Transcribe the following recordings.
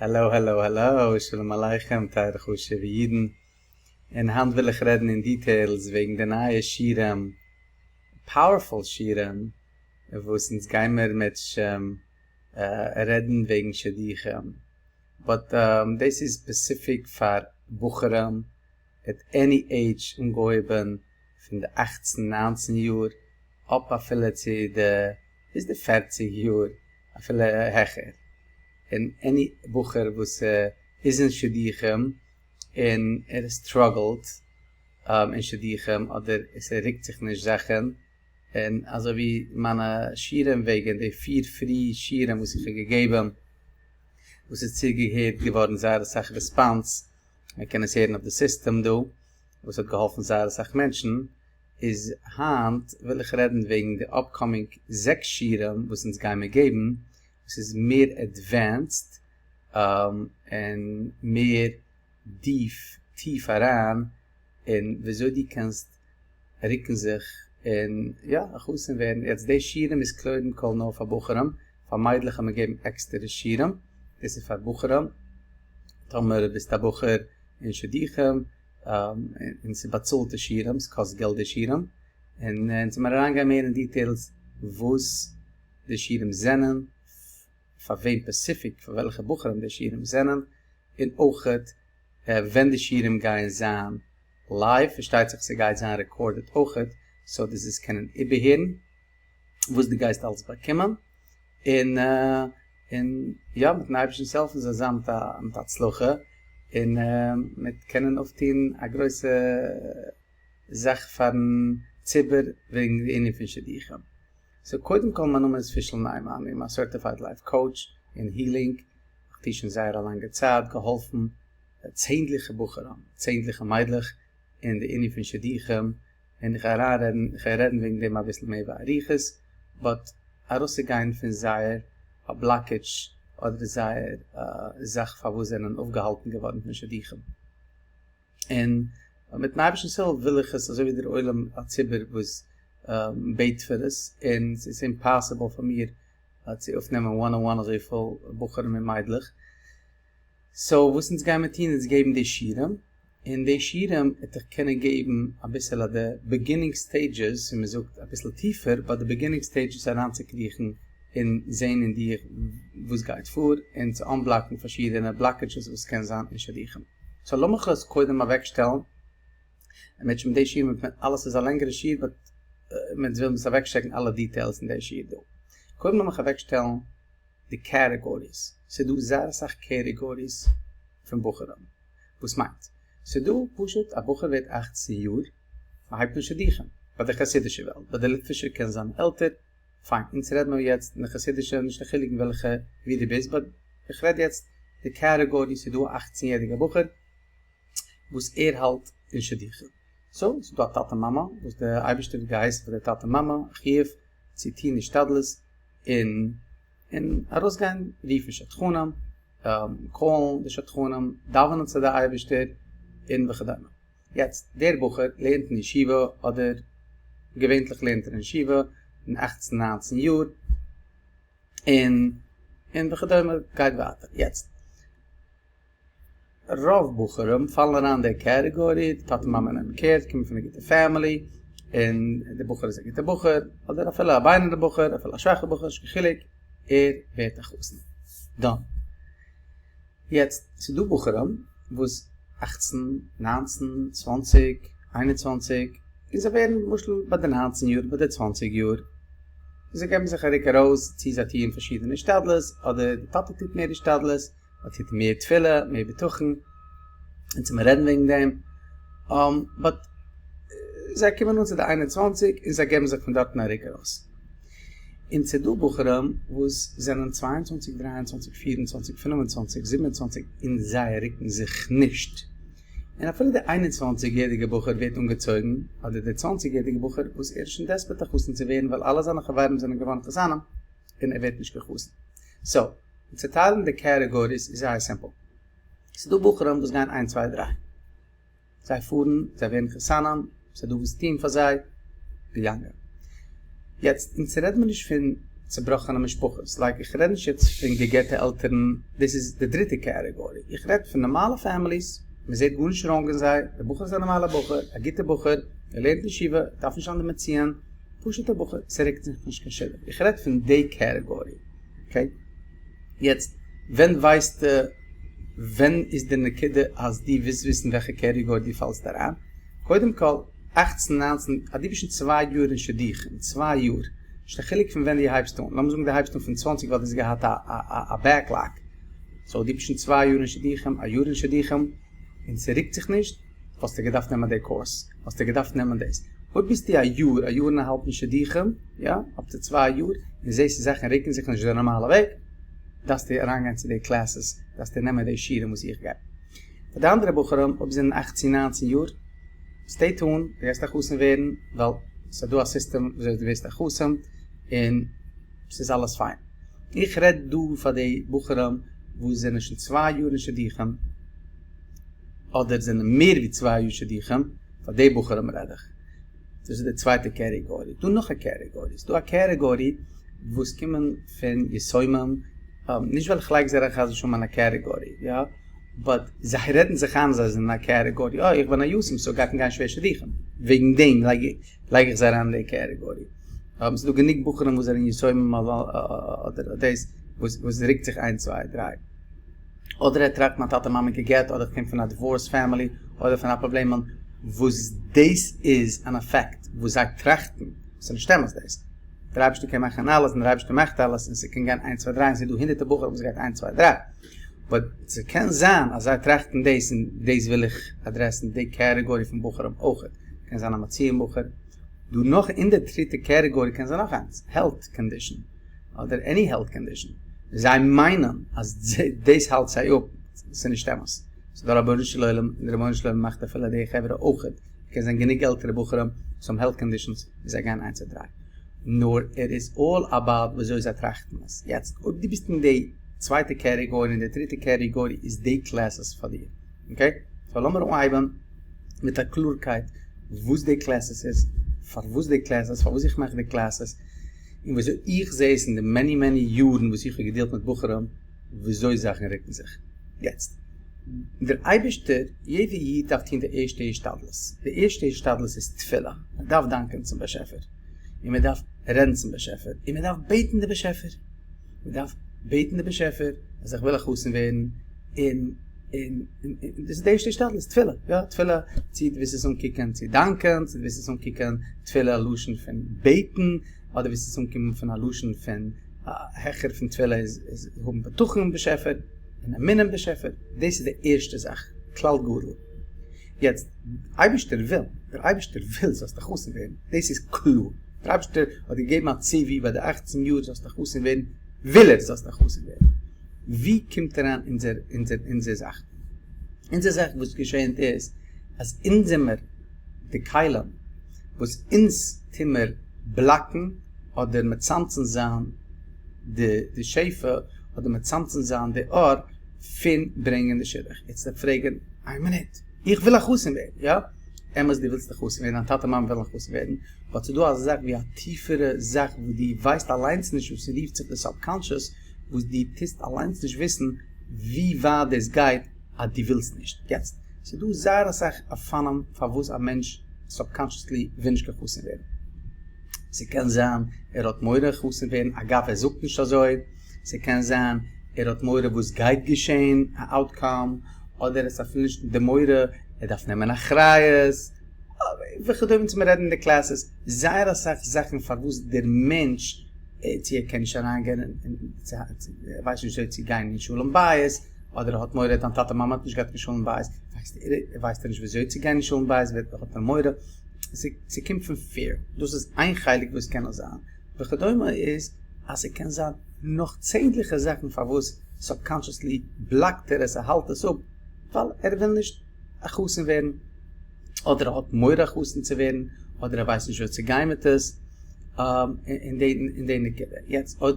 העלאו העלאו העלאו, שלום עליכם טייערע חשוב'ע אידן, און היינט וויל איך רעדן אין details וועגן די נייע שיעורים, powerful שיעורים, וואס אונז גיימער אם ירצה השם רעדן וועגן שידוכים, but דאס איז specific פאר בחורים at any age אנגעהויבן פון די אכצן ניינצן יאר up אפילו צו די ביז די פערציג יאר אפילו העכער, און any בחור וואס איז אין שידוכים און ער struggle ט אין שידוכים אדער עס רוקט זיך נישט זאכן, און אזוי ווי מיינע שיעורים וועגן די פיר free שיעורים וואס איך האב געגעבן וואס איז צוגעהערט געווארן זייער אסאך response, מען קען עס הערן אויף די סיסטעם דא, וואס האט געהאלפן זייער אסאך מענטשן, איז היינט וויל איך רעדן וועגן די upcoming זעקס שיעורים וואס אונז גיימער געבן, וואס איז מער advanced און מער deep, טיף אריין אין וויאזוי דו קענסט רוקן זיך און יא, א חתן ווערן. יעצט די שיעורים איז קודם כל נאר פאר בחורים, פאר מיידלעך האט מען געגעבן עקסטערע שיעורים, דאס איז פאר בחורים, טאמער ביסט א בחור אין שידוכים, און ס'איז באצאלטע שיעורים, ס'קאסט געלט די שיעורים, און אונז וועלן אריינגיין מער אין details וואס די שיעורים זענען, פאר וועם specific, פאר וועלכע בחורים די שיעורים זענען, און אויכעט ווען די שיעורים גייען זיין live, פארשטייט זיך ס'גייט זיין recorded אויכעט, so דו זאלסט קענען איבערהערן וואס דו גייסט אלס באקומען, און און יא, מיטן אייבערשטנ'ס העלפן זאל זיין מיט א מיט הצלחה, און מ'וועט קענען אויפטון א גרויסע זאך פארן ציבור וועגן די ענין פון שידוכים. so קודם כל מיין נאמען איז פישל ניימאן, איך בין א certified life coach אין healing, איך טו שוין זייער א לאנגע צייט, געהאלפן צענדליכע בחורים, צענדליכע מיידלעך אין די ענין פון שידוכים, און איך גיי אריינרעדן, איך גיי רעדן וועגן דעם אביסל מער באריכות, but ארויסצוגיין פון זייער blockage אדער זייער זאך פארוואס זיי זענען אויפגעהאלטן געווארן פון שידוכים. און מיטן אייבערשטנ'ס הילף וויל איך עס אזוי ווי דער עולם א ציבור וואס בעט פאר עס, און ס'איז impossible פאר מיר צו אויפנעמען one on one אזויפיל בחורים און מיידלעך, so וואס אונז גיימער טון איז געבן די שיעורים, און די שיעורים וועט דיך קענען געבן אביסעלע די beginning stages, ווי מען זאגט אביסל טיפער, ביי די beginning stages אריינצוקריכן און זען אין דיר וואס גייט פאר, און צו unblock ן פארשידענע blockages וואס קען זיין אין שידוכים. so לאמיך עס קודם אוועקשטעלן, און מיט די שיעור מיט אלעס איז א לענגערע שיעור, but מען וויל עס אוועקשטעקן אלע details אין די שיעור דא. קודם לאמיך אוועקשטעלן די categories, ס'איז דא זייער אסאך categories פון בחורים, וואס מיינט? ס'איז דא פשוט א בחור ווערט אכצן יאר, מען הייבט אן שידוכים, ביי די חסידישע וועלט, ביי די ליטווישע קען זיין עלטער, פיין, אונז רעד מיר יעצט אין די חסידישע, נישט א חילוק אין וועלכע ווי דו ביסט, but איך רעד יעצט די category, ס'איז דא א אכצן יעריגע בחור וואס ער האלט אין שידוכים, so ס'איז דא א טאטע מאמע וואס די אייבערשטער האט געהייסן פאר די טאטע מאמע א חיוב צו טון השתדלות און און ארויסגיין רופן שדכנים, call ן די שדכנים, דאווענען צו די אייבערשטער און וכדומה. יעצט דער בחור לערנט אין ישיבה אדער געווענטליך לערנט ער אין ישיבה אין אכצן ניינצן יאר און און וכדומה גייט ווייטער. יעצט רוב בחורים פאלן אריין אין די category, די טאטע מאמע נעמען care, קומען פון א גוטע family, און די בחור איז א גוטע בחור, אדער אפילו א בינוני בחור, אפילו א שוואכע בחור, נישט קיין חילוק, ער ווערט א חתן. done. יעצט, ס'איז דא בחורים וואס אכצן, ניינצן, צוואנציג, איין און צוואנציג, און זיי ווערן למשל ביי די ניינצן יאר, ביי די צוואנציג יאר, זיי געבן זיך א רוק ארויס, צו זיי טוען פארשידענע השתדלות, אדער די טאטע טוט מער השתדלות, מען טוט מער תפילה, מער בטחון, און צו מיר רעדן וועגן דעם, but זיי קומען אן צו די 21 און זיי געבן זיך פון דארטן א רוק ארויס. און ס'איז דא בחורים וואס זענען 22, 23, 24, 25, 27 און זיי רוקן זיך נישט. און אפילו די 21 יעריגע בחור ווערט אנגעצויגן, אדער די 20 יעריגע בחור וואס ער איז שוין desperate א חתן צו ווערן ווייל אלע זיינע חברים זענען געווארן חתנים און ער ווערט נישט קיין חתן. so, צוטיילן די categories איז זייער simple. ס'איז דא בחורים וואס גייען איינס צוויי דריי. זיי פארן, זיי ווערן חתנים, ס'איז דא וואס טון פאר זיי, געגאנגען. יעצט, אונז רעד מיר נישט פון צובראכענע משפחות, לייק איך רעד נישט יעצט פון גע'גט'ע עלטערן, דאס איז די דריטע קעטעגארי, איך רעד פון נארמאלע פעמיליס, מען זעט גארנישט ראנג אין זיי, דער בחור איז א נארמאלער בחור, א גוטער בחור, ער לערנט אין ישיבה, דארף נישט זיין די מציון, פשוט'ער בחור, ס'רוקט זיך נישט קיין שידוך, איך רעד פון די קעטעגארי, אקעי? יעצט ווען ווייסטו ווען איז די נקודה אז דו ווילסט וויסן וועלכע קעטעגארי דו פאלסט אריין? קודם כל, אכצן ניינצן, אז דו ביסט שוין צוויי יאר אין שידוכים, צוויי יאר, נישט א חילוק פון ווען דו הייבסט אן, לאמיר זאגן דו הייבסט אן פון צוואנציג ווייל דו האסט געהאט א backlog, סאו דו ביסט שוין צוויי יאר אין שידוכים, א יאר אין שידוכים, און ס'רוקט זיך נישט, וואלסטו געדארפט נעמען די קורס, וואלסטו געדארפט נעמען דאס. אויב ביסטו א יאר, א יאר און א האלב אין שידוכים, יא, up to צוויי יאר, און זעסט זאכן רוקן זיך נישט די נארמאלע וועג, דארפסטו אריינגיין צו די classes, דארפסטו נעמען די שיעורים וואס איך געב. פאר די אנדערע בחורים, אויב זענען אכצן ניינצן יאר, stay tuned, דו גייסט א חתן ווערן, ווייל ס'איז דא א סיסטעם וויאזוי דו ווערסט א חתן, און ס'איז אלעס פיין. איך רעד דא פאר די בחורים וואס זענען שוין צוויי יאר אין שידוכים, אדער זענען מער ווי צוויי יאר שידוכים, פאר די בחורים רעד איך. דאס איז די צווייטע קעטעגארי. דא נאך א קעטעגארי. ס'דא א קעטעגארי וואס קומען פון יתומים, נישט ווייל איך לייג זיי אריין חס ושלום אין א קעטעגארי, יא, but זיי רעדן זיך איין אז זיי זענען אין א קעטעגארי, אה איך בין א יתום so גייט מיר גיין שווער שידוכים, וועגן דעם לייג איך זיי אריין אין די קעטעגארי. ס'איז דא גענוג בחורים וואס זענען יתומים אדער דאס וואס רוקט זיך איינס צוויי דריי. אדער ער טראכט מיין טאטע מאמע גע'גט אדער איך קום פון א divorce family אדער פון א פראבלעמען וואס דאס איז אן effect וואס זיי טראכטן, ס'איז נישט אמת דאס, דער אייבערשטער קען מאכן אלעס און דער אייבערשטער מאכט אלעס און ס'קען גיין איינס צוויי דריי און ס'איז דא הונדערטער בחורים וואס גייט איינס צוויי דריי, but ס'קען זיין אז זיי טראכטן דאס און דאס וויל איך אדרעסן די קעטעגארי פון בחורים אויכעט, קען זיין א מציון בחור, דא נאך אין די דריטע קעטעגארי קען זיין נאך איינס, health condition. אדער any health condition, זיי מיינען אז דאס האלט זיי אפ, ס'איז נישט אמת, ס'איז דא רבונו של עולם, און דער רבונו של עולם מאכט אפילו די חברה אויכעט, קען זיין גענוג עלטערע בחורים וואס האבן health conditions און זיי גייען איינס צו דריי, נאר ער איז all about וויאזוי זיי טראכטן עס, יעצט אויב דו ביסט אין די צווייטע קעטעגארי און די דריטע קעטעגארי איז די classes פאר דיר, okay? so לאמיר אנהייבן מיט א קלארקייט וואס די classes איז, פארוואס די classes, פארוואס איך מאך די classes, און וויאזוי איך זע עס אין די many many יארן וואס איך האב געדילט מיט בחורים וויאזוי זאכן רוקן זיך יעצט. דער אייבערשטער, יעדע איד דארף טון די ערשטע השתדלות, די ערשטע השתדלות איז תפילה, מען דארף דאנקען צום באשעפער, און מען דארף רעדן צום באשעפער, און מען דארף בעטן די באשעפער, מען דארף בעטן די באשעפער אז איך וויל א חתן ווערן, און און דאס איז די ערשטע השתדלות, תפילה, יא, תפילה, צו דו ווילסט עס אנקוקען צו דאנקען, צו דו ווילסט עס אנקוקען תפילה א לשון פון בעטן, אדער ווילסט עס אנקומען פון א לשון פון העכער פון תפילה איז האבן בטחון אין באשעפער, און אמונה אין באשעפער, דאס איז די ערשטע זאך, כלל גדול. יעצט, אייבערשטער וויל, דער אייבערשטער וויל זאלסט א חתן ווערן, דאס איז קלאר, דער אייבערשטער האט געגעבן א ציווי ביי די אכצן יאר זאלסט א חתן ווערן, וויל ער זאלסט א חתן ווערן. ווי קומט אריין אונזער אונזער אונזער זאך? אונזער זאך וואס געשענט איז אז אונז זעמער די כלים וואס אונז טוהמער בלאקן אדער מצמצם זיין די די שפע אדער מצמצם זיין די אור פון ברענגען די שידוך. יעצט וועט פרעגן איין מינוט איך וויל א חתן ווערן יא? אמת דו ווילסט א חתן ווערן דיין טאטע מאמע ווילן א חתן ווערן but ס'דא אזא זאך ווי א טיפערע זאך וואס דו ווייסט אליינס נישט וואס ס'רופט זיך די subconscious וואס דו טוסט אליינס נישט וויסן ווי ווייט דאס גייט אז דו ווילסט נישט. יעצט, ס'איז דא זייער אסאך אופנים פארוואס א מענטש subconsciously וויל נישט קיין חתן ווערן. ס'קען זיין ער האט מורא חתן ווערן, אגב ער זאגט נישט אזוי, ס'קען זיין ער האט מורא וואס גייט געשען, א outcome, אדער עס איז אפילו נישט די מורא, ער דארף נעמען אחריות, וכדומה צו מיר רעדן אין די classes, זייער אסאך זאכן פארוואס דער מענטש צו ער קען נישט אריינגיין אין צו ער ווייסט נישט וויאזוי צו גיין אין שלום בית, אדער ער האט מורא זיין טאטע מאמע האט נישט געהאט קיין שלום בית, ווייסט ער נישט וויאזוי צו גיין אין שלום בית האט ער מורא, ס'קומט פון fear, דאס איז איין חלק וואס קען זיין, וכדומה איז אז ס'קען זיין נאך צענדליכע זאכן פארוואס subconsciously בלאקט ער עס ער האלט עס אפ, ווייל ער וויל נישט א חתן ווערן. אדער ער האט מורא חתן צו ווערן, אדער ער ווייסט נישט ווי צו גיין מיט עס, אין די אין די נקודה. יעצט אויב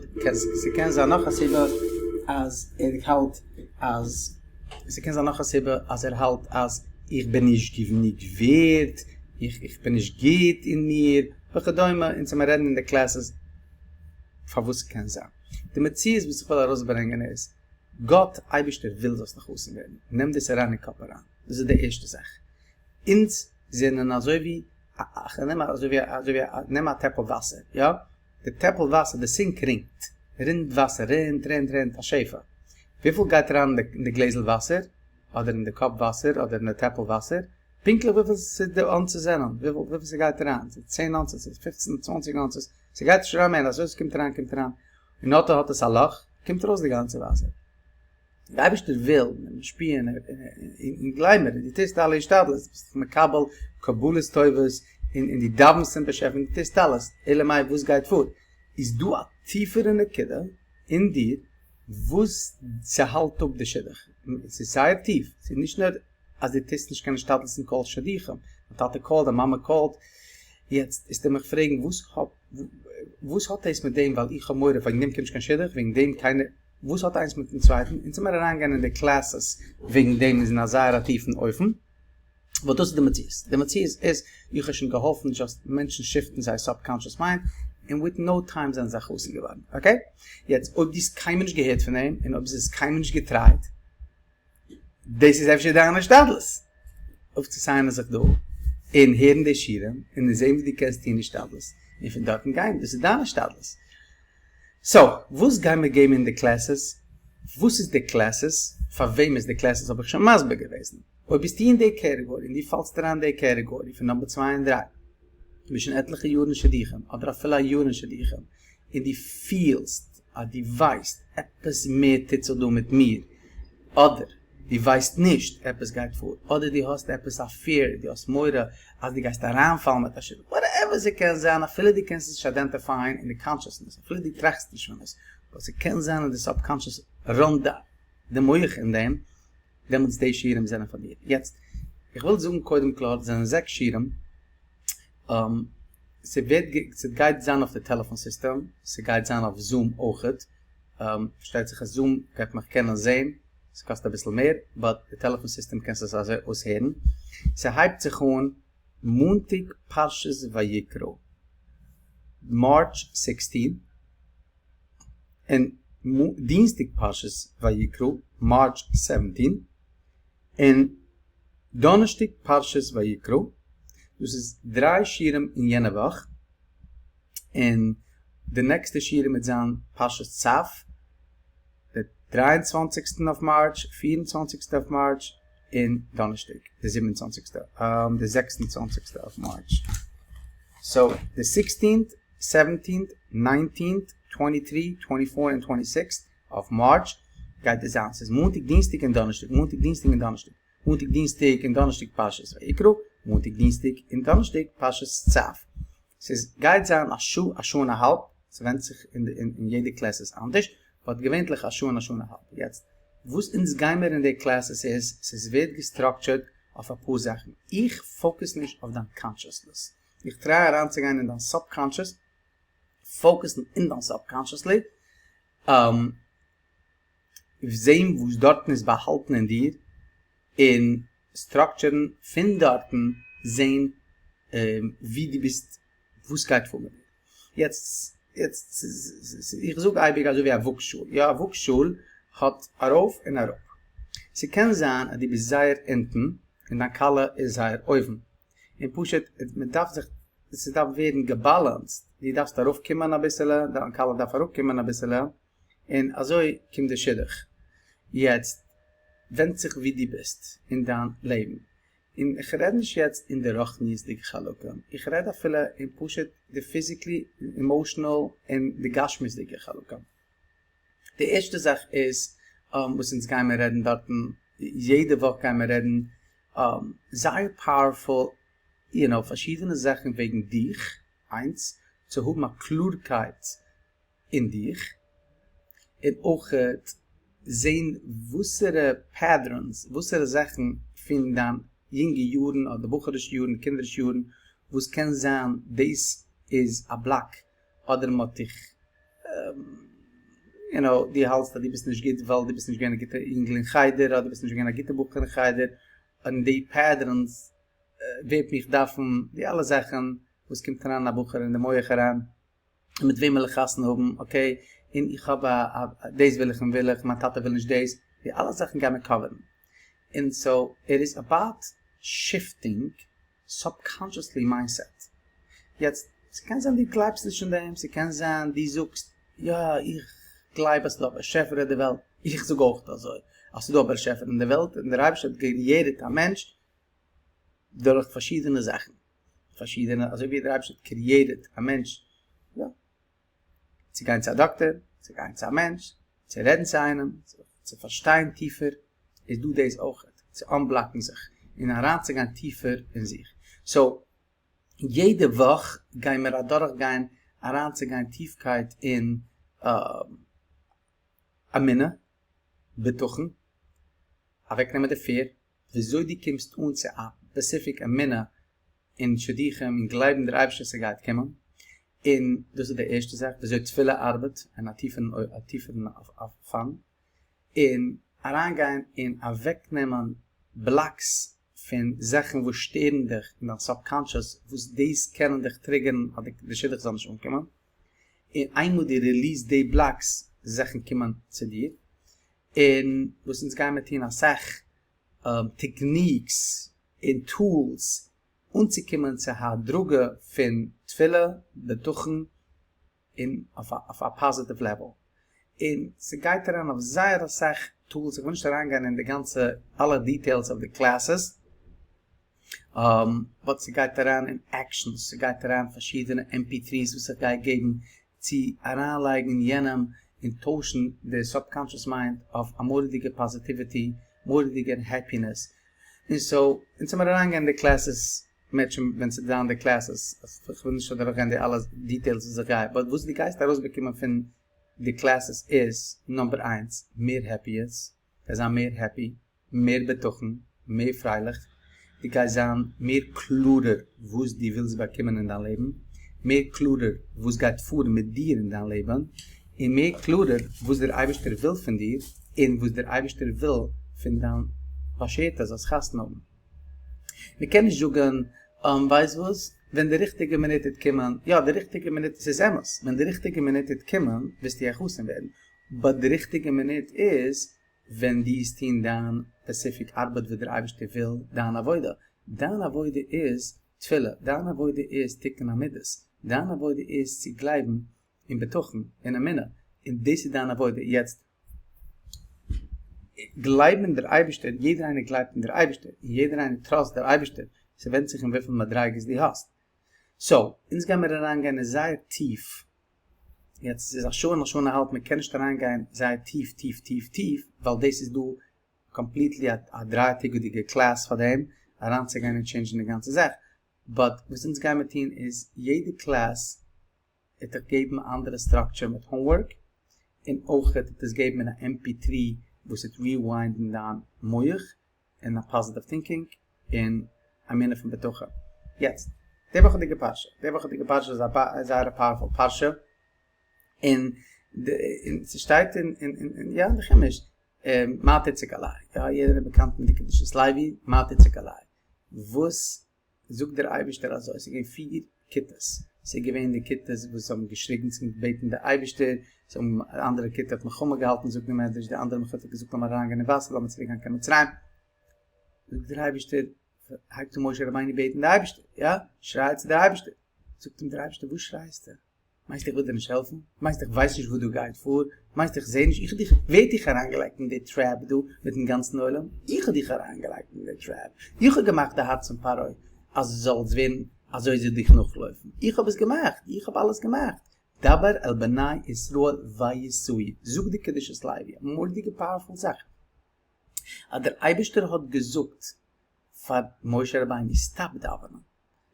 ס'קען זיין נאך א סיבה אז ער האלט אז ס'קען זיין נאך א סיבה אז ער האלט אז איך בין נישט גענוג ווערד, איך איך בין נישט גוט אין מיר, וכדומה, אונז וועמיר רעדן אין די classes. פארוואס ס'קען זיין. די מציאות וואס איך וויל ארויסברענגען איז, גאט אייבערשטער וויל זאלסט א חתן ווערן, נעם דאס אריין אין קאפ אריין, דאס איז די ערשטע זאך. אונז זענען אזוי ווי, נעם אזוי ווי אזוי ווי נעם א טעפל וואסער, יא? די טעפל וואסער, די סינק רינט, רינט וואסער, רינט רינט רינט, א שפע. וויפיל גייט אריין אין די גלעזל וואסער? אדער אין די קאפ וואסער אדער אין די טעפל וואסער, פונקטליך וויפיל ס'איז די אונסעס זענען, וויפיל ס'גייט אריין, ס'איז צען אונסעס, ס'איז פופצן, צוואנציג אונסעס, ס'גייט נישט אריין מער, אזוי ס'קומט אריין קומט אריין, און אט האט עס א לאך, קומט ארויס די גאנצע וואסער. די אייבערשטער וויל, און משפיע, און גלייב מיר, דו טוסט אלע השתדלות, דו ביסט מקבל קבלות טובות, און דו דאווענסט צום באשעפער, דו טוסט אלעס, אלא מאי וואס גייט פאר? איז דא א טיפערע נקודה אין דיר וואס ס'האלט אפ די שידוך, ס'איז זייער טיף, ס'איז נישט נאר אז דו טוסט נישט קיין השתדלות אין קאלסט שידוכים, דיין טאטע קאלט, דיין מאמע קאלט, יעצט וועסטו מיך פרעגן וואס האט וואס האט דאס מיט דעם ווייל איך האב מורא וועגן דעם קומט נישט קיין שידוך, וועגן דעם קיינער, וואס האט איינס מיטן צווייטן, אונז מיר אריינגיין אין די קלעסעס וועגן דעם איז אין א זייער א טיפן אופן. באט דאס איז די מציאות, די מציאות איז איך האב שוין געהאלפן דזשאסט מענטשן שיפטן זייער subconscious mind און with no time זענען זיי חתן געווארן, okay? יעצט אויב דו האסט קיינמאל נישט געהערט פון דעם און אויב דו האסט קיינמאל נישט געטרייט, דאס איז אפשר דיין השתדלות אויפצוסיינען זיך דא און הערן די שיעורים און זען ווי דו קענסט טון השתדלות און פון דארטן גיין, דאס איז דיין השתדלות. so וואס גיימער געבן אין די classes? וואס איז די classes? פאר וועם איז די classes האב איך שוין מסביר געוועזן. אויב ביסטו אין די category און דו פאלסט אריין אין די category פון number צוויי און דריי, דו ביסט שוין עטליכע יאר אין שידוכים אדער אפילו א יאר אין שידוכים און דו פילסט אז דו ווייסט עפעס מער טוט זיך דא מיט מיר אדער דו ווייסט נישט עפעס גייט פאר אדער דו האסט עפעס א fear דו האסט מורא אז דו גייסט אריינפאלן מיט א שידוך whatever ס'קען זיין אפילו דו קענסט עס נישט איידענטיפייען אין די consciousness אפילו דו טראכסט נישט פון עס באט ס'קען זיין אז די subconscious ראנט די מח אין דעם. דעמאלטס די שיעורים זענען פאר דיר. יעצט, איך וויל זאגן קודם קלאר, עס זענען זעקס שיעורים, ס'ווערט ס'גייט זיין אויף די טעלעפאן סיסטעם, ס'גייט זיין אויף זום אויכעט, פארשטייט זיך אז זום גייט מיך קענען זעהן, ס'קאסט אביסל מער, but די טעלעפאן סיסטעם קענסט עס אזוי אויסהערן. ס'הייבט זיך אן מאנטאג פרשת ויקרא, March 16, און דינסטאג פרשת ויקרא March 17, און דאנערשטאג פרשת ויקרא, דאס איז דריי שיעורים אין יענע וואך, און די נעקסטע שיעורים וועט זיין פרשת צו, די דריי און צוואנציגסטן אויף March, פיר און צוואנציגסטע אויף March, און דאנערשטאג די זיבן און צוואנציגסטע, די זעקס און צוואנציגסטע אויף March. so די sixteenth, seventeenth, nineteenth, twenty three, twenty four און twenty sixth of March גייט עס זיין, ס'איז מאנטאג דינסטאג און דאנערשטאג, מאנטאג דינסטאג און דאנערשטאג, מאנטאג דינסטאג און דאנערשטאג פרשת ויקרא, מאנטאג דינסטאג און דאנערשטאג פרשת צו. ס'איז גייט זיין א שעה, א שעה און א האלב, ס'ווענדט זיך אין אין יעדע class איז אנדערש, but געווענטליך א שעה און א שעה און א האלב. יעצט וואס אונז גיימער אין די classes איז, ס'איז ווערט געסטראקטשערט אויף אפאר זאכן, איך focus נישט אויף דיין consciousness, איך try אריינצוגיין אין דיין subconscious, פאוקוסן אין דיין subconsciously, זעהן וואס דארטן איז באהאלטן אין דיר, און סטראקטשערן פון דארטן זעהן ווי דו ביסט, וואס גייט פאר מיט דיר. יעצט, יעצט, איך זאג אייביג אזוי ווי א וואגשאל, יא א וואגשאל האט ארויף און אראפ. ס'קען זיין אז דו ביסט זייער אונטן און דיין כלה איז זייער אויבן, און פשוט מען דארף זיך, ס'דארף ווערן געבאלאנסט, דו דארפסט ארויף קומען אביסעלע, דיין כלה דארף אראפ קומען אביסעלע, און אזוי קומט די שידוך. יעצט ווענדט זיך ווי דו ביסט אין דיין לעבן, און איך רעד נישט יעצט אין די רוחניות'דיגע חלקים, איך רעד אפילו אין פשוט די physically, emotional, און די גשמיות'דיגע חלקים. די ערשטע זאך איז וואס אונז גיימער רעדן דארטן, יעדע וואך גיימער רעדן זייער powerful, you know, פארשידענע זאכן וועגן דיך, איינס, צו האבן א קלארקייט אין דיך, און אויכעט זעהן וואסערע patterns, וואסערע זאכן פון דיין יונגע יארן אדער בחור'ישע יארן, קינדערישע יארן, וואס קען זיין דאס איז א block, אדער מ'האט דיך, you know, דו האלטסט אז דו ביסט נישט גוט ווייל דו ביסט נישט געווען א גוטע אינגל אין חדר, אדער ביסט נישט געווען א גוטע בחור אין חדר, און די patterns ווערט מיך דארפן, די אלע זאכן וואס קומט אריין א בחור אין די מח אריין. און מיט וועם וויל איך חתונה האבן, okay, און איך האב א, דאס וויל איך און וויל איך, מיין טאטע וויל נישט דאס, די אלע זאכן גייען מיר cover ן. און so, it is about shifting subconsciously mindset. יעצט, ס'קען זיין דו גלייבסט נישט אין דעם, ס'קען זיין דו זאגסט, יא, איך גלייב אז ס'דא א באשעפער אין די וועלט, איך זאג אויך אזוי, אז ס'דא א באשעפער אין די וועלט, און דער אייבערשטער האט created א מענטש דורך פארשידענע זאכן, פארשידענע, אזוי ווי דער אייבערשטער האט created א מענטש, יא, צו גיין צו א דאקטער, צו גיין צו א מענטש, צו רעדן צו איינעם, צו פארשטיין טיפער, איז דא דאס אויכעט, צו unblock ן זיך, און אריינצוגיין טיפער אין זיך. So, יעדע וואך גייען מיר אדורכגיין אריינצוגיין טיפקייט אין אמונה, בטחון, אוועקנעמען די fear, וויאזוי דו קומסט אן צו א specific אמונה אין שידוכים און גלייבן דער אייבערשטער ס'גייט קומען, און דאס איז די ערשטע זאך וויאזוי תפילה ארבעט אין א טיפערן אופן, און אריינגיין און אוועקנעמען blocks פון זאכן וואס שטערן דיך אין דיין subconscious וואס דאס קענען דיך trigger ן אז די שידוך זאל נישט אנקומען, און איינמאל דו release ט די blocks זאכן קומען צו דיר, און וואס אונז גיימער טון אסאך techniques און tools אנצוקומען צו א הדרגה פון תפילה, בטחון, און אויף א positive level. און ס'גייט אריין אויף זייער אסאך tools, איך וויל נישט אריינגיין אין די גאנצע אלע details אויף די classes, but ס'גייט אריין אין actions, ס'גייט אריין פארשידענע MP3s וואס איך גיי געבן צו אריינלייגן יענעם און טוישן די subconscious mind אויף א מורא'דיגע positivity, מורא'דיגע happiness. און so, אונז האמיר אריינגיין אין די classes מערטשעם ווען ס'וועט זיין די classes, איך וויל נישט אדורכגיין די אלע details וואס איך גיי, but וואס דו גייסט ארויסבאקומען פון די classes איז, number איינס, מער happiness, גייסט זיין מער happy, מער בטחון, מער פרייליך, דו גייסט זיין מער קלארער וואס דו ווילסט באקומען אין דיין לעבן, מער קלארער וואס גייט פאר מיט דיר אין דיין לעבן, און מער קלארער וואס דער אייבערשטער וויל פון דיר, און וואס דער אייבערשטער וויל פון דיין באשערטע זאלסט חתונה האבן. מען קען נישט זאגן, ווייסט וואס, ווען די ריכטיגע מינוט וועט קומען, יא די ריכטיגע מינוט, ס'איז אמת, ווען די ריכטיגע מינוט וועט קומען וועסטו א חתן ווערן, but די ריכטיגע מינוט איז ווען דו וועסט טון דיין specific ארבעט וואס דער אייבערשטער וויל, דיין עבודה. דיין עבודה איז תפילה, דיין עבודה איז תיקון המידות, דיין עבודה איז צו גלייבן אין בטחון, אין אמונה, און דאס איז דיין עבודה. יעצט, גלייבן אין דער אייבערשטער, יעדער איינער גלייבט אין דער אייבערשטער, און יעדער איינער trust דער אייבערשטער, ס'ווענדט זיך אין וויפיל מדריגות דו האסט. So, אונז גיימיר אריינגיין אין זייער טיף יעצט ס'איז א שעה און א שעה און א האלב מען קען נישט אריין גיין זייער טיף טיף טיף טיף ווייל דאס איז דא completely א דריי טעגעדיגע class פאר דעם אריינצוגיין און change ן די גאנצע זאך, but וואס אונז גיימער טון איז יעדע class וועט דיך געבן א אנדערע structure מיט homework און אויך וועט עס געבן אין א MP3 וואס וועט rewind ן דיין מח און א positive thinking און אמונה פון בטחון. יעצט, די וואכעדיגע פרשה, די וואכעדיגע פרשה איז א זייער א powerful פרשה, און ס'שטייט אין אין יא אין די חומש, מה תצעק אלי, יא יעדער איז באקאנט מיט די קדושת לוי, מה תצעק אלי, וואס זאגט דער אייבערשטער אזוי, ס'איז געווען פיר כיתות, ס'איז געווען די כיתות וואס האבן געשריגן צום בעטן די אייבערשטער, זיי האבן, די אנדערע כיתה האט מלחמה געהאלטן זאגט די מדרש, די אנדערע כיתה האט געזאגט לאמיר אריינגיין אין וואסער לאמיר צוריק גיין קיין מצרים, זאגט דער אייבערשטער, הייבט אן משה רבינו בעטן די אייבערשטער, יא, שריי צו דער אייבערשטער, זאגט אים דער אייבערשטער וואס שרייסטו? מיינסט איך וויל דיר נישט העלפן? מיינסט איך ווייס נישט וואס דא גייט פאר? מיינסט איך זעה נישט? איך האב דיך, ווער האט דיך אריינגעלייגט אין די trap דא מיטן גאנצן עולם? איך האב דיך אריינגעלייגט אין די trap, איך האב געמאכט די הארץ פון פרעה אז עס זאל ווערן אזוי זיי דיך נאכלויפן, איך האב עס געמאכט, איך האב אלעס געמאכט, דבר אל בני ישראל ויסעו, זאגט די קדושת לוי, א מורא'דיגע powerful זאך, אז דער אייבערשטער האט געזאגט פאר משה רבינו stop דאווענען,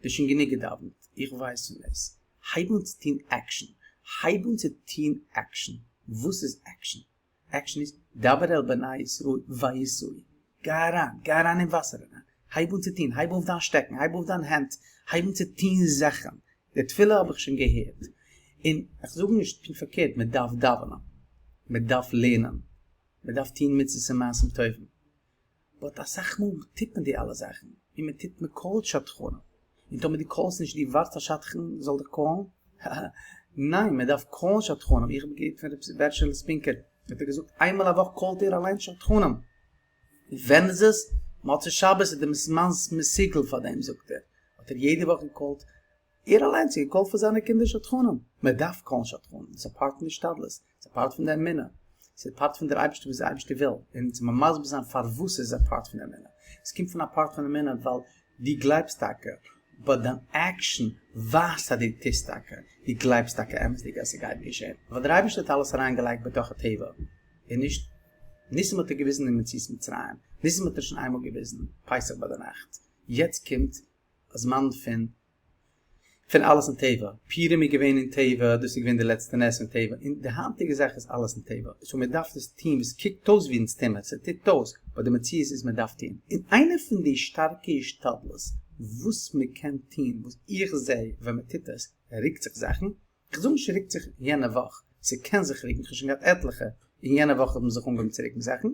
דו האסט שוין גענוג געדאווענט, איך ווייס פון דאס, הייב אן צו טון action, הייב אן צו טון action, וואס איז action? Action איז דבר אל בני ישראל ויסעו, גיי אריין, גיי אריין אין וואסער אריין, הייב אן צו טון, הייב אויף דיין שטעקן, הייב אויף דיין הענט, הייב אן צו טון זאכן, די תפילה האב איך שוין געהערט, און איך זאג נישט פונקט פארקערט, מען דארף דאווענען, מען דארף לערנען, מען דארף טון מצוות און מעשים טובים, but אסאך מאל טוט מען די אלע זאכן, און מען טוט מען call ט שדכנים, און טאמער דו call סט נישט דו ווארטסט א שדכן זאל דיך call ן, ניין, מען דארף קאלן שדכנים, איך האב געהערט פון ר' בערשעלע ספינקער, האט ער געזאגט איינמאל א וואך קאלט ער אליינס שדכנים, ווען איז עס? מוצאי שבת איז די זמן מסוגל פאר דעם זאגט ער, האט ער יעדע וואך געקאלט, ער אליינס האט געקאלט פאר זיינע קינדער שדכנים, מען דארף קאלן שדכנים, ס'איז א פארט פון השתדלות, ס'איז א פארט פון די אמונה, ס'איז פארט פון דער אייבערשטער וואס דער אייבערשטער וויל, און צו מסביר זיין פארוואס ס'איז א פארט פון די אמונה, עס קומט פון א פארט פון אמונה ווייל דו גלייבסט טאקע, באט דיין עקשאן ווייזט אז דו טוסט טאקע, דו גלייבסט טאקע אמת'דיג אז ס'גייט געשען, ווייל דער אייבערשטער האט אלעס אריינגעלייגט בתוך הטבע, און נישט ניסים האט ער געוויזן אין יציאת מצרים, ניסים האט ער שוין איינמאל געוויזן פסח ביי די נאכט, יעצט קומט א זמן פון פון אלעס אין טבע, פורים איז געווען אין טבע, דאס איז געווען די לעצטע נס אין טבע, און די היינטיגע זאך איז אלעס אין טבע, סאו מען דארף דאס טוהן וואס קוקט אויס ווי אונז טוהן מיר, ס'טוט אויס, באט די מציאות איז מען דארף טוהן, און איינע פון די שטארקע השתדלות וואס מען קען טוהן, וואס איך זעה ווען מען טוט עס, רוקט זיך זאכן, איך זאג נישט ס'רוקט זיך יענע וואך, ס'קען זיך רוקן, כ'האב שוין געהאט עטליכע און יענע וואך האבן זיך אנגעהויבן צו רוקן זאכן,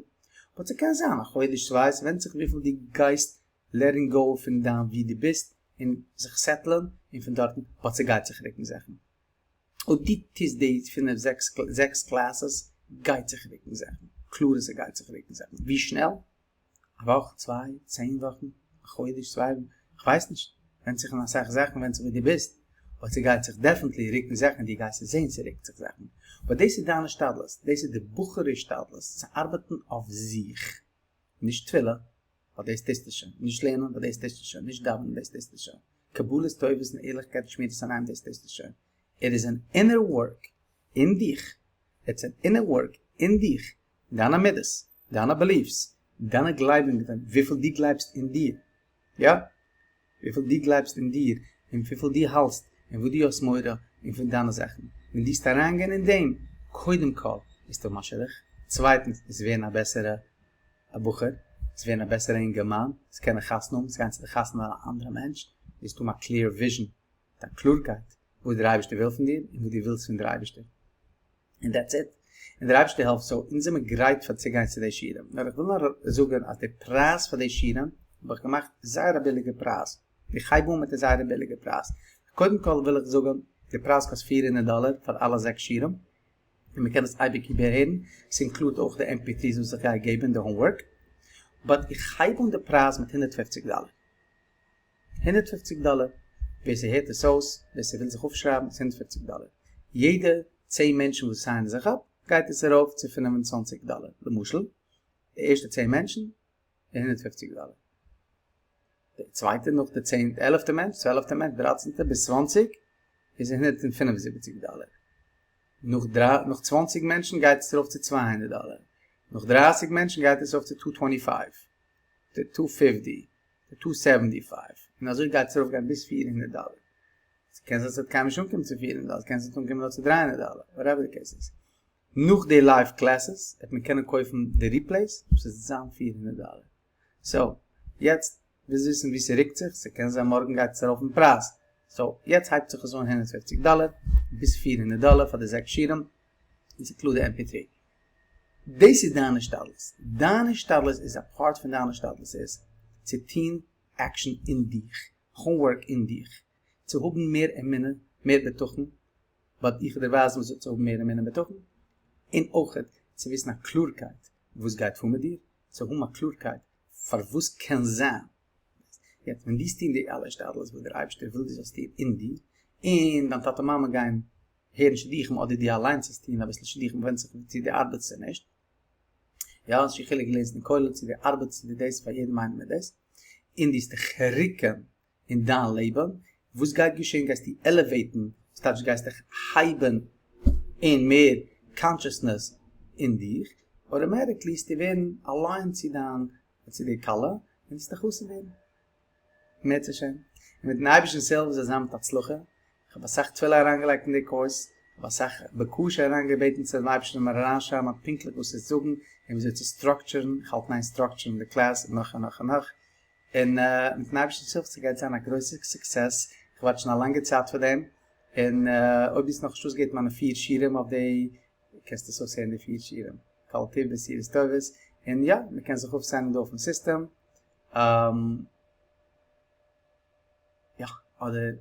באט ס'קען זיין א חודש צוויי, ס'ווענדט זיך וויפיל דו גייסט letting go פון דיין ווי דו ביסט און זיך סעטלען און פון דארטן באט ס'גייט זיך רוקן זאכן. אויב דו טוסט די פינף זעקס קלעסעס גייט זיך רוקן זאכן, קלאר אז ס'גייט זיך רוקן זאכן, ווי שנעל? א וואך, צוויי, צען וואכן, א חודש, צוויי, כ'ווייס נישט, ווענדט זיך אין אסאך זאכן, ווענדט זיך ווי דו ביסט, באט ס'גייט זיך definitely רוקן זאכן, דו גייסט עס זען ס'רוקט זיך זאכן, באט דאס איז דיין השתדלות, דאס איז די בחור השתדלות, צו ארבעטן אויף זיך, נישט תפילה, ווייל דאס טוסטו שוין, נישט לערנען, ווייל דאס טוסטו שוין, נישט דאווענען, דאס טוסטו שוין, קבלת טובות און ערליכקייט און שמירת עיניים, דאס טוסטו שוין, it is an inner work אין דיך, it's an inner work אין דיך, דיינע מידות, דיינע beliefs, דיינע גלייבונגען, וויפיל דו גלייבסט אין דיר, יא, וויפיל דו גלייבסט אין דיר, און וויפיל דו האלטסט, און וואס דו האסט מורא, און פון דיינע זאכן. ווען דו וועסט אריינגיין אין דעם, קודם כל, וועסטו האבן א שידוך, צווייטנס, וועסט ווערן א בעסערע א בחור, וועסט ווערן א בעסערע אינגערמאן, וועסט קענען חתונה האבן, וועסט גיין צו די חתונה א אנדערע מענטש, וועסט האבן א clear vision, מיט א קלארקייט, וואס דער אייבערשטער וויל פון דיר, און וואס דו ווילסט פון דער אייבערשטער. און that's it. און דער אייבערשטער העלפט so אונז זעמיר גרייט פאר צו גיין צו די שיעורים. נאר איך וויל נאר זאגען אז די פרייז פאר די שיעורים האב איך געמאכט זייער א ביליגע פרייז. איך הייב אן מיט א זייער א ביליגע פרייז. קודם כל וויל איך זאגען די פרייז קאסט 400 דאלער פאר אלע זעקס שיעורים. און מען קען עס אייביג איבערהערן. ס'אינקלוד אויך די MP3s וואס איך גיי געבען די homework. But איך הייב אן די פרייז מיט 150 דאלער. 150 דאלער, ווער ס'הערט עס אויס, ווער ס'וויל זיך אויפשרייבן, איז 150 דאלער. יעדע צען מענטשן וואס סיינען זיך אפ, גייט עס ארויף צו 25 דאלער. למשל, די ערשטע צען מענטשן, 150 דאלער. די צווייטע נאך די צען, עלעפטע מענטש, צוועלעפטע מענטש, דרייצענטע ביז 20, איז 175 דאלער. נאך דריי, נאך 20 מענטשן גייט עס ארויף צו 200 דאלער. נאך 30 מענטשן גייט עס ארויף צו 225, צו 250. צו 275, און אזוי גייט עס ארויפגיין ביז 400 דאלער. ס'קען זיין ס'וועט קיינמאל נישט אנקומען צו 400 דאלער, ס'קען זיין ס'וועט אנקומען נאר צו 300 דאלער, whatever the case איז. נאך די live classes וועט מען קענען קויפן די replays, וואס וועט זיין 400 דאלער. So, יעצט ווילסט וויסן ווי ס'רוקט זיך, ס'קען זיין מארגן גייט עס ארויף אין פרייז. So, יעצט הייבט זיך עס אן 150 דאלער ביז 400 דאלער פאר די זעקס שיעורים, און ס'אינקלוד די MP3. דאס איז דיין השתדלות. דיין השתדלות איז א פארט פון דיין השתדלות איז צו טון action אין דיך, homework אין דיך, צו האבן מער אמונה, מער בטחון, באט איך וועל דיר ווייזן וויאזוי צו האבן מער אמונה און בטחון, און אויך צו וויסן א קלארקייט וואס גייט פאר מיט דיר, צו האבן א קלארקייט פארוואס קען זיין. יעצט ווען דו וועסט טון די אלע השתדלות וואס דער אייבערשטער וויל דו זאלסט טון אין דיר, און דיין טאטע מאמע גייען הערן שידוכים אדער דו אליינס וועסט טון אביסל שידוכים ווענדט זיך צו דו ארבעטסט צו נישט, יא ס'איז נישט חילוק לערנסט אין כולל צו דו ארבעטסט צו דו דאס פאר יעדעם איינעם איז דאס, און דו וועסט דיך רוקן אין דיין לעבן, וואס גייט געשען גייסטו עלעוועיטן, ס'טייטש גייסט דיך הייבן אין מער consciousness אין דיך, automatically וועסטו ווערן aligned צו דיין צו די כלה און וועסט דיך חתן ווערן. מערצעשעם, און מיטן אייבערשטנ'ס הילף זאל זיין מיט הצלחה, איך האב אסאך תפילה אריינגעלייגט אין די קורס, איך האב אסאך בקשה אריינגעבעטן צו דעם אייבערשטן מיר אריינשרייבן פונקטליך וואס צו זאגן און וויאזוי צו סטראקטשערן, איך האלט אין איין סטראקטשערן די קלאס און נאך און נאך און נאך, און מיטן אייבערשטנ'ס הילף ס'גייט זיין א גרויסע success, איך ווארט שוין א לאנגע צייט פאר דעם, און אויב דו האסט נאכנישט אויסגעהערט מיינע פיר שיעורים אויף די, קענסטו עס אויסהערן די פיר שיעורים, כל טוב בשורות טובות, און יא, מ'קען זיך אויפסיינען דא אויפן סיסטעם. יא, אדער.